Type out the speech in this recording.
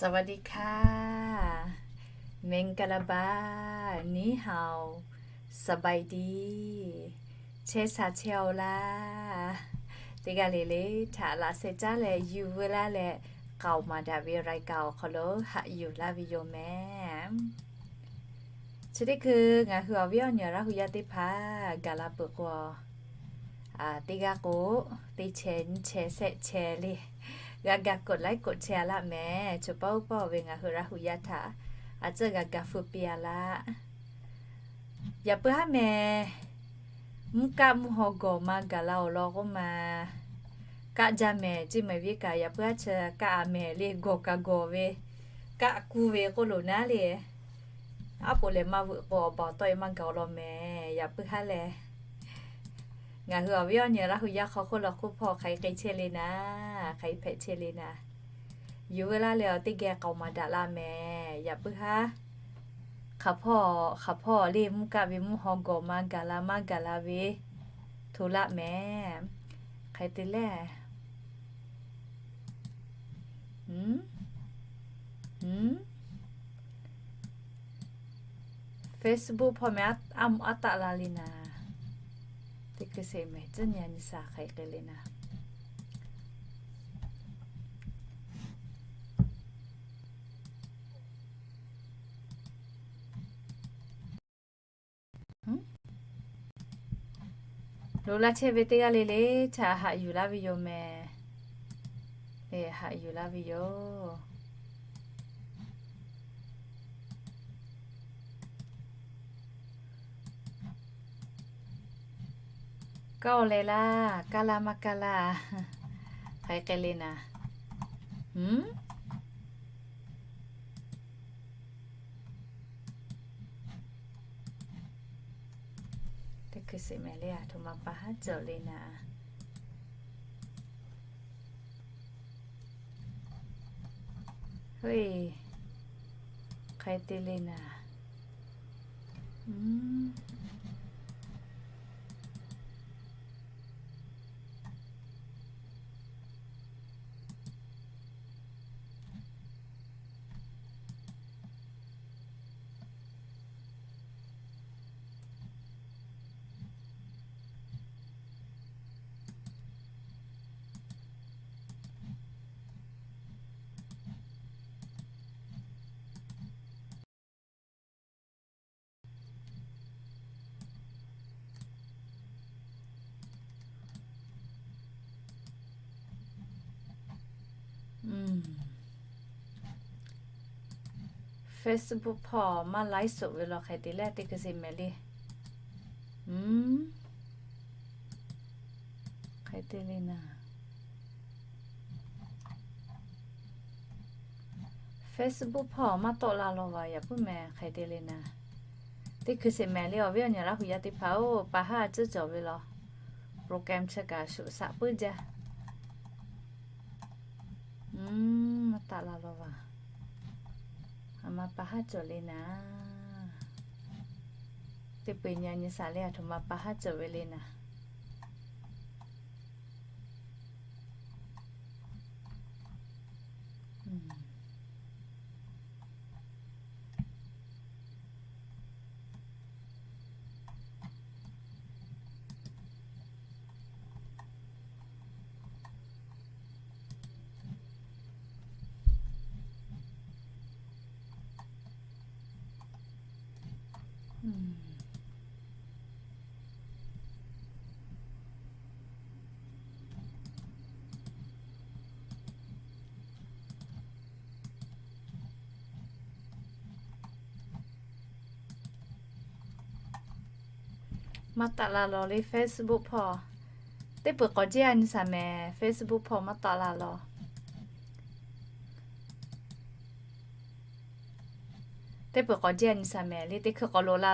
สวัสดีค่ะ เมงกะลาบา นี่เฮา สบายดี แชร์สาแชร์เอาล่ะ teˇ g'aˇ le le htaꞈ laꞈ sheh caˉ leh yuˬ veu laˇ leh, k'aoˍ maˍ daꞈ ve รายการ awˬ hk'aw lo haꞈ yuˬ laˇ ve yoˬ mehˍ. Chi teˇ hkui ngaˬ hui awˬ viˉ awˬ nyi Laˇ hu yaˇ teˇ hpaˍ gaˬ la peuˬ k'o, teˇ g'aˇ k'o, teˇ chehˇ nyiˇ chehˇ shehˆ chehˇ le, g'a ga กดไลค์ กดแชร์ laˇ mehˍ. Chaw paˉ uˉ paˇ ve ngaˬ hui Laˇ hu yaˇ htaꞈ a tcuhˇ g'a ga feu piˇ a laˇ. Yaꞈ puiˉ haˉ mehˍ, mvuhˇ kaˆ mvuhˇ haw gawˬ ma gaˬ la awˬ lawn k'oˆ ma, kaˆ jaˇ mehˍ ceˇ mehˍ ve kaꞈ, yaꞈ puiˉ haˉ chi kaˆ a mehˍ le, gawˬ kaꞈ gawˬ ve, kaˆ kuˇ ve k'oˆ loˬ naˉ le. Aˉ poꞈ lehˬ maˇ veuꞈ k'o, awˬ baˬ awˬ tawˆ e maˇ gaˬ awˬ lawn mehˍ. Yaꞈ puiˉ haˉ lehˬ, ngaˬ hui awˬ viˉ awˬ nyi Laˇ hu yaˇ hk'aw hk'oˆ lo hk'oˆ hpawˇ hk'aˬ hk'e chehˇ le naˉ, hk'aˬ hk'e hpehꞈ chehˇ le naˉ, yuˬ veu laˇ leh awˬ teˇ geh k'aoˍ maˍ daꞈ la mehˍ. Yaꞈ puiˉ haˉ, hk'aˬ hpawˇ hk'aˬ hpawˇ le, mvuhˇ kaˆ ve mvuhˇ haw gawˬ ma gaˬ la maˇ gaˬ la ve hto laˇ mehˍ. Hk'e te leh, Facebook hpawˇ meh aˉ taˆ la le naˉ, teˇ hkui sheˍ mehˍ tcuhˉ nyi a nyi shaˍ hk'aˬ hk'e le naˉ. Loꞈ la chehˇ ve teˇ g'aˇ le le htaꞈ haꞈ yuˬ laˇ ve yoˬ mehˍ. Haꞈ yuˬ laˇ ve yoˬ. Kaˇ leh laˇ, kaˇ laˇ maˇ kaˇ laˇ, hk'aˬ hk'e le naˉ. Teˇ hkui sheˍ mehˍ le, aˬ htoꞈ ma pa haˉ cawˬ le naˉ. Hk'e te le naˉ. Facebook hpawˇ maˇ ไลฟ์สด ve law hk'e te leh teˇ hkui sheˍ mehˍ le. Hk'e te le naˉ. Facebook hpawˇ maˇ tawˆ la law vaˬ yaꞈ puiˉ mehˍ hk'e te le naˉ. Teˇ hkui sheˍ mehˍ le awˬ viˉ awˬ nyi Laˇ hu yaˇ teˇ hpaˍ-oˬ, pa haˉ a tcuhˉ cawˬ ve law. Program chi kaꞈ shuˍ shaꞈ puiˉ jaˇ. Maˇ taˆ la law vaˬ. Aˬ ma pa haˉ cawˬ le naˉ. Teˇ peu-eˬ nyi a nyi shaˍ le, aˬ htoꞈ ma pa haˉ cawˬ ve le naˉ. Maˇ taˆ la law le Facebook hpawˇ. Teˇ peuˬ k'awꞈ jiˇ a nyi shaˍ mehˍ, Facebook hpawˇ maˇ taˆ la law. Teˇ peuˬ k'awꞈ jiˇ a nyi shaˍ mehˍ le, teˇ hkui k'awꞈ loꞈ la